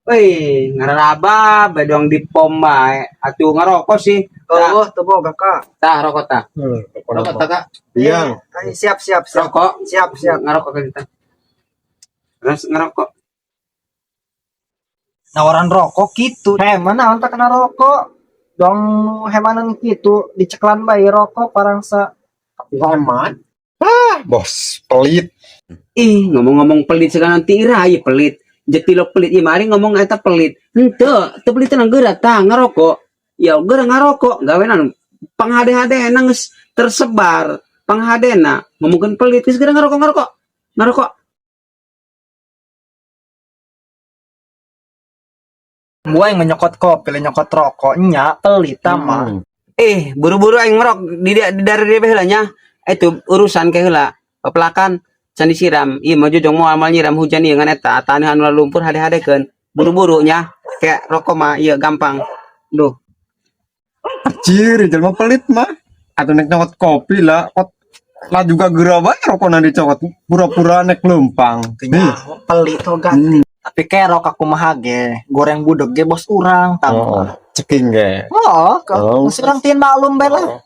Wih, ngararaba bae doang di pom bae. Atuh ngarokok sih. Tah, Oh, tuh boga, Kak. Tah rokok tah. Rokok tah, Kak. Iya. Ay, siap, siap, siap. Rokok. Siap, siap. Ngarokok ke kita. Terus ngerokok. Nawaran rokok gitu. Heman naon tak kena rokok. Dong hemanan gitu diceklan bae rokok parangsa. Hemat. Ah, bos, pelit. Ih, ngomong-ngomong pelit segala nanti ira ieu pelit. Jetilok pelit ieu mari ngomong eta pelit. Henteu, teu pelit tenang geura tah ngarokok. Ya geura ngarokok, gawe anu panghade-hadena geus tersebar. Panghadena ngomongkeun pelit geus geura ngarokok ngarokok. Ngarokok. Gua yang menyokot kopi, lain nyokot rokok nya pelit mah. Eh, buru-buru aing ngerok di dari dia heula nya. Itu urusan ke heula. Pepelakan can disiram. Ieu mah jojong moal moal nyiram hujan ieu ngan eta taneuhan ulah lumpur hade-hadekeun. Buru-buru nya. Kayak rokok mah ieu gampang. Duh. Anjir, jelema pelit mah. Atau nek nyokot kopi lah, kot lah juga geura bae rokona dicokot. Pura-pura nek lempang. Nyaho, pelit oh ganti. Tapi kerok aku mah ge, goreng budeg ge bos urang Oh, tambah. ceking ge. Oh, Oh. oh, urang tieun maklum bae lah.